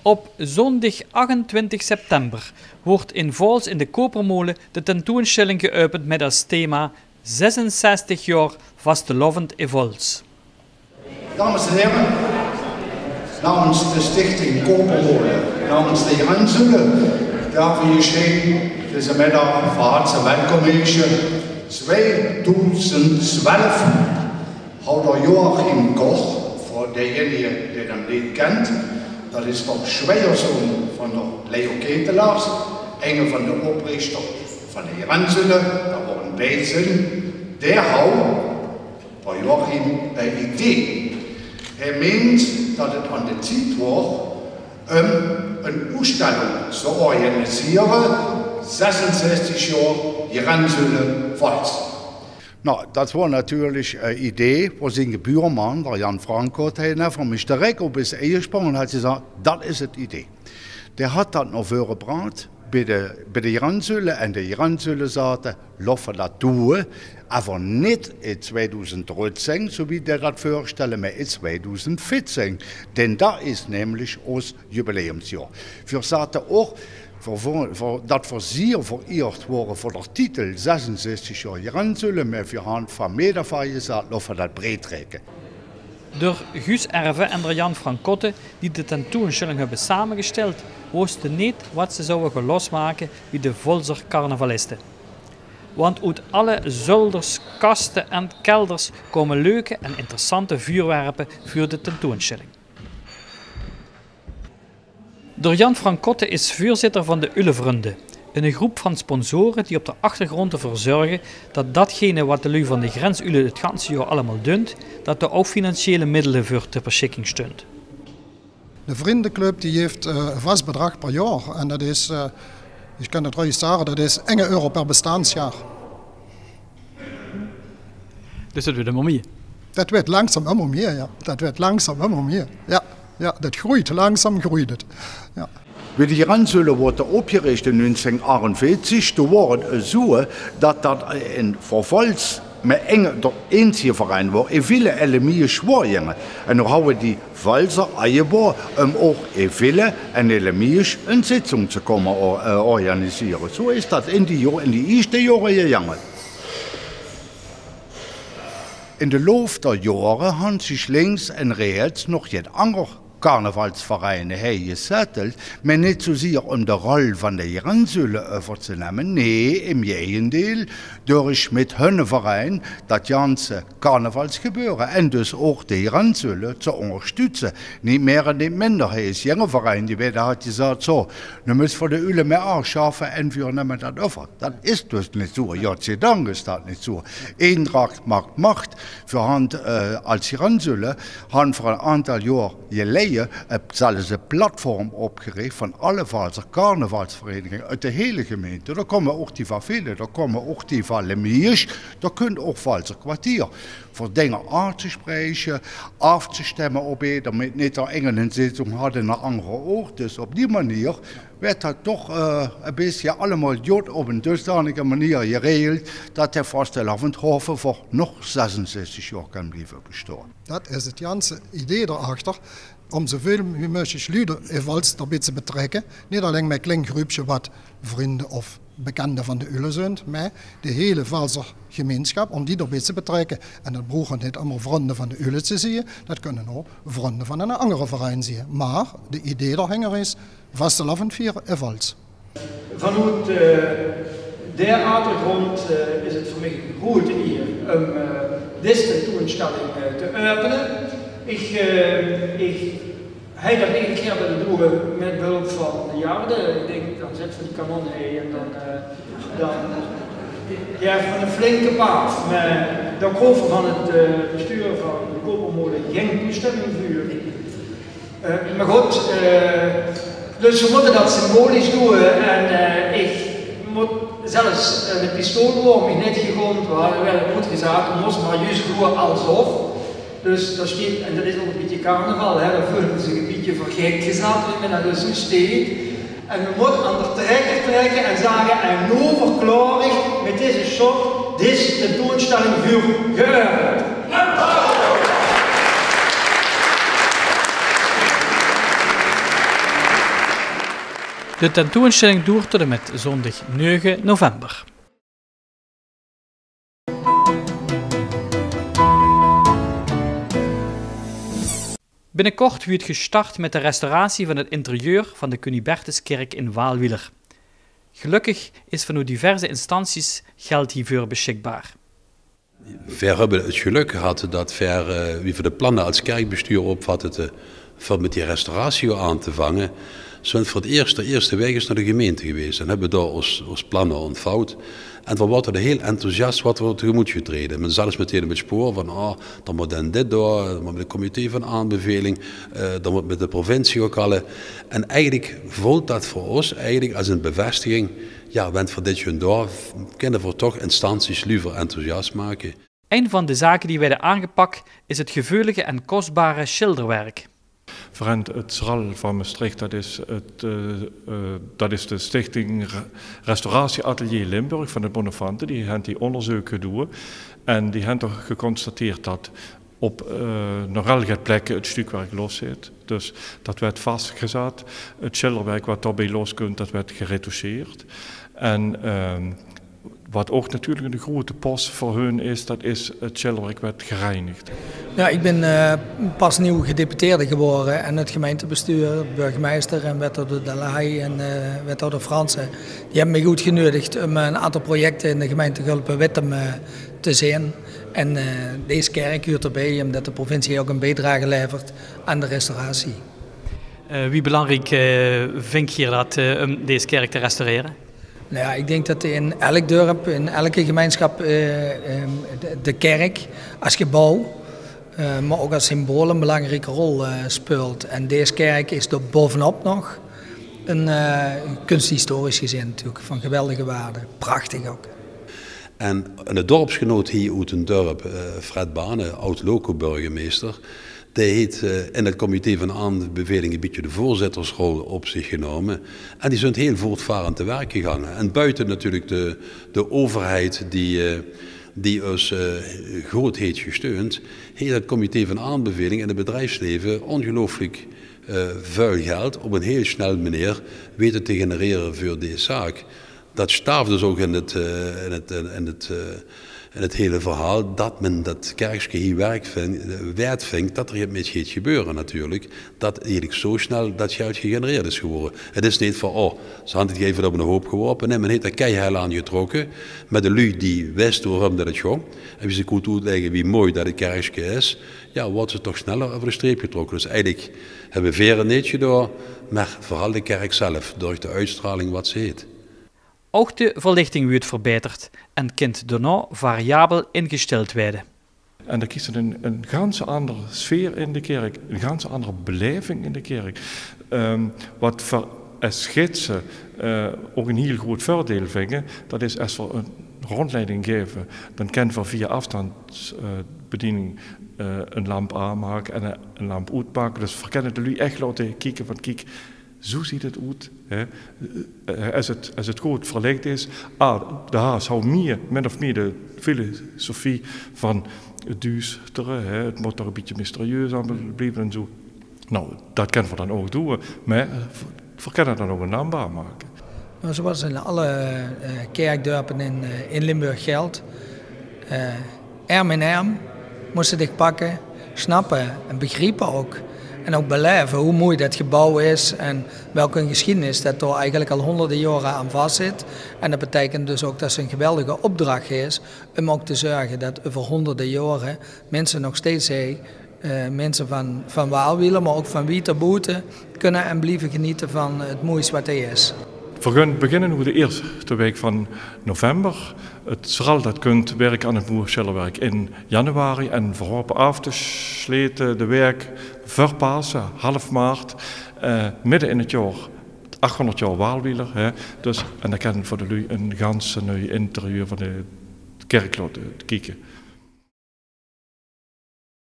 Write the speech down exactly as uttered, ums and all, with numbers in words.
Op zóndig achtentwintig september weurt in Vaols in de Kopermolen de tentoonsjtèlling geäöpend mit es thema zesenzestig jaor vastelaovend in Vaols. Dames en hiere, namens de Stichting Kopermolen, namens de Jrensölle, dörve veer hie deze middig van harte welkom hete. Twieëdoezend twelf haw d'r Joachim Koch, veur deejennige die 'm neet kint, dat is d'r zjwiegerzoon van d'r Leo Ketelaars, eine van de oprichter van de Jrensölle, dat waor 'n beej zin, dae haw, veur Joachim, e idee. Hae meent dat 't aan de tied waor um 'n oetsjtèlling te organisere, zesenzestig jaor Jrensölle Vaols. Noe, dat waor natuurlich e idee, wo zieng buurman, d'r Jan Frankot, hae neve mich direk op is injesprónge en haet gezag: "Dat is 't idee." Dae haet dat nao veure gebrach, beej de, beej de Jrensölle, en de Jrensölle zage: "Laot v'r dat doon, aver neet in twieëdoezend dörtsing, zoe wie dae dat veursjtèlde, mer in twieëdoezend veertsing. Denn dat is nämlich ós jubileumsjaor." Veer zage och, veur, veur, veur dat v'r hie verieerd waore veur d'r titel zesenzestig jaor Jrensölle, mer veer hant van mede van gezag: "Laot v'r dat breed trèkke." D'r Guus Erven en d'r Jan Francotte, die de tentoonsjtèlling höbbe samegestèld, wóste neet wat ze zouwe gaon losmake bie de Vaolser carnavaliste. Want oet alle zölders, kaste en kelders kómme leuke en interessante vuurwerpe veur de tentoonsjtèlling. D'r Jan Francotte is veurzitter van de Ullevrunde, 'n groep van sponsore die op d'r achtergróndj d'rveur zörge dat datgene wat de luuj van de Jrensölle 't ganse jaor allemaol dunt, dat d'r ouch financiële middele veur ter besjikking stunt. De vrundeclub die haet, eh, e vas bedrag per jaor en dat is, eh, ich kan 't rust zage, dat is eine euro per bestaandsjaor. Dus dat weurt ummer mie. Dat weurt langzaam ummer mie, jao. Dat weurt langzaam ummer mie. Jao, jao, dat greujt. Langzaam greujt 't. Jao. Wie de Jrensölle woorte opgerich in nuungsieng achtenveertsig, doe woor 't zoe dat dat in Vaols mer eine, d'r einzige verein woor, in Ville en Lemiësj woor, jóng. En noe hawwe die Vaolser eie woor um ouch in Ville en in Lemiësj 'n zitzung te kómme o-, eh, organisere. Zoe is dat in die jo-, in die ieësjte jaore gegange. In de loup d'r jaore hant zich links en rechts nog get anger carnavalsvereine hei gezetteld, mer neet zoezier um de rol van de Jrensölle uvver te numme. Nae, im geigendeel, durch mit hunne verein dat ganse carnavalsgebeure en dus ouch de Jrensölle te óngerstutze. Neet mieë en neet minder. Hei is jenge verein die wiejer haet gezag: "Zoe, noe mós v'r de Ulle mer aafsjaffe en v'r numme dat uvver." Dat is dus neet zoe. Gott sei Dank is dat neet zoe. Eendracht maakt Macht. V'r hant, eh, es Jrensölle hant v'r 'n aantal jaor geleje e, zelfs e platform opgerich van alle Vaolser carnavalsvereiniginge oet de hele gemeinte. Dao kómme ouch die van Ville, dao kómme ouch die van Lemiësj, dao kunt ouch Vaolser Kwartier veur dinger aaf te spreche, aaf te stemme op eder, mit neet d'r eine 'n zitzung hat en d'r angere ouch. Dus op die manier weurt dat toch, eh, e bietje allemaol jot op 'n dusdanige manier geregeld dat d'r vastelaovendhove veur nog zesenzestig jaor kan blieve bestaon. Dat is 't ganse idee d'r achter, um zoeväöl wie meugelik luuj in Vaols d'rbie te betrekke. Neet allein mei e klein gruupke wat vrunj of bekende van de Ulle zunt, mer de hele Vaolser gemeinsjap, um die d'rbie te betrekke. En dat broege neet ummer vrunj van de Ulle te zieë, dat kónne ouch vrunj van 'nen angere verein zieë. Mer de idee d'r hinger is, vastelaovend viere in Vaols. Vanoet, eh, dae achtergróndj, eh, is 't veur mich 'n groeëte ieër um, eh, dees tentoonsjtèlling, eh, te äöpene. Ich, eh, ich hei dat eder kieër wille doeë mit behulp van de Jarde. Ich dink, dan zètte v'r die kanon hei en dan, eh, dan, jao, veur 'ne flinke paaf. Mer dao kómme v'r van 't, eh, bestuur van de Kopermolen gein toesjtumming veur. Eh, mer good, eh, dus v'r mótte dat symbolisch doeë. En, eh, ich mót zelfs, eh, de pistool woor mich neet gegónd, want, jao, 't mót gezag, v'r móste mer zjus doeë alsof. Dus dao sjteit, en dat is ouch e bietje carnaval, hè, dao veule ze zich e bietje veur gek gezat, wie me dat dus zoe sjteit. En me mót aan de trekker trekke en zage: "En noe verklaor ich mit deze sjok dees tentoonsjtèlling veur geäöpend." De tentoonstelling doert tot en met zondig neuge november. Binnekort wuuert gestart met de restauratie van het interieur van de Cunibertuskirk in Waalwieler. Gelökkig is vanoet diverse instanties geld hieveur beschikbaar. Veer höbbe 't gelök gehad dat veer, eh, wie veer de planne es kerkbestuur opvatte, te, veur mit die restauratie aan te vange, zunt veer 't eerste, eerste waeg ins nao de gemeinte gewees en höbbe dao ós, ós planne ontvouwd. En veer waore d'r hiel enthousiast wat veer tegemoet getrede. Mer zelfs meteen op 't spoor van, ah, dan mót dan dit door, dan mót mit 't comité van aanbeveling, eh, dan mót mit de provincie ouch alle. En eigelik veult dat veur ós eigelik es ein bevestiging, jao, went veer dit gaon door, kinne veer toch instanties luver enthousiast make. Een van de zaken die werden aangepak is het geveulige en kostbare schilderwerk. Veer hant het SRAL van Mestreech, dat is het, eh, eh, dat is de Stichting Re-, Restauratie Atelier Limburg van de Bonnefanten. Die hant die óngerzeuk gedoon en die hant toch geconstateerd dat op, eh, nogal get plekke het stukwerk los zit. Dus dat werd vastgezat. Het schilderwerk wat daobie los kunt, dat werd geretoucheerd. En, ehm, wat ouch natuurlik ein groete pos veur hun is, dat is het schilderwerk werd gereinigd. Ja, ik ben, eh, pas nieuw gedeputeerde geworden en het gemeentebestuur, burgemeester en wethouder Delay en, eh, wethouder Fransen, die hebben mij goed geneudigd om een aantal projecten in de gemeente Gulpen-Wittem, eh, te zien. En, eh, deze kerk huurt erbij, omdat de provincie ook een bijdrage levert aan de restauratie. Eh, wie belangrijk, eh, vind geer dat, eh, om deze kerk te restaureren? Nou ja, ik denk dat in elk dorp, in elke gemeenschap, eh, ehm, de, de kerk als gebouw, eh, maar ook als symbool een belangrijke rol, eh, speelt. En deze kerk is er bovenop nog een, eh, kunsthistorisch gezien natuurlijk van geweldige waarde. Prachtig ook. En eine dorpsgenoot hie oet 't dörp, eh, Fred Bane, aod-loco-burgemeester, dae heet, eh, in 't comité van aanbeveling e bietje de veurzittersrol op zich genómme. En die zunt hiel voortvarend te werk gegange. En boete natuurlik de, de euverheid die, eh, die us, eh, good heet gesteund, heet 't comité van aanbeveling in 't bedriefsleve óngeluifelik, eh, väöl geld op ein hiel snel meneer wete te generere veur dees zaak. Dat staaf dus ouch in 't, eh, in 't, in 't, eh, in 't hele verhaol, dat me dat kerkske hie werk vin-, eh, waerd vindj, dat d'r get mit geit gebeure natuurlik, dat eigelik zo snel dat geld gegenereerd is gewore. 't Is neet van, oh, ze hant 't effe op eine houp geworpe. Nae, me heet d'r keihel aan getrokke, mit de luuj die wiste worum dat 't góng. En wie ze kónne oetlègke wie mooi dat 't kerkske is, jao, woort ze toch sneller euver de streep getrokke. Dus eigelik höbbe veer 't neet gedaon, mer veural de kerk zelf, durch de oetstraling wat ze heet. Ouch de verlichting wuuert verbeterd en kint daonao variabel ingesteld waere. En dan krieg se ein, ein gans anger sfeer in de kerk, ein gans anger belaeving in de kerk. Ehm, wat veer es gidse, eh, ouch ein hiel groot veurdeil vinje, dat is es veer ein róndjleiding gaeve, dan kinne veer via aafstands, eh, bediening, eh, ein lamp aanmake en, eh, ein lamp oetmake. Dus veer kinne de luuj ech laote kieke van, kiek, zo zuut 't oet, hè. Eh, es 't, es 't good verlich is. Ah, de Haas haw mieë, min of mieë de filosofie van 't duustere, hè. 't Mót d'r e bietje mysterieus aan blieve en zo. Nou, dat kinne veer dan ouch doon, mer veer kinne dan ouch ein lamp aanmake. Nou, zoals in alle, eh, kerkdörpen in, eh, in Limburg geldt, eh, erm in erm, mót ze dich pakke, snappe en begriepe ouch. En ouch belaeve hoe mooi dat gebouw is en welke geschiedenis dat dao eigelik al hóngerde jaore aan vaszit. En dat beteikent dus ouch dat 't ein geweldige opdrach is om ouch te zörge dat euver hóngerde jaore minse nog steeds, hè, eh, minse van, van Waalwieler, mer ouch van wied d'r boete, kinne en blieve genete van 't moeis wat 't is. Veer gaon beginne noe de eerste waek van november. 't Sral dat kunt wirke aan 't moeisjilderwerk in januari en veer hope aaf te slete de waek veur Paose, half maart, eh, midde in 't jaor, 't achhóngerd jaor Waalwieler, hè. Dus, en dan kinne veer de luuj ein gans nuuj interieur van de kerk laote kieke.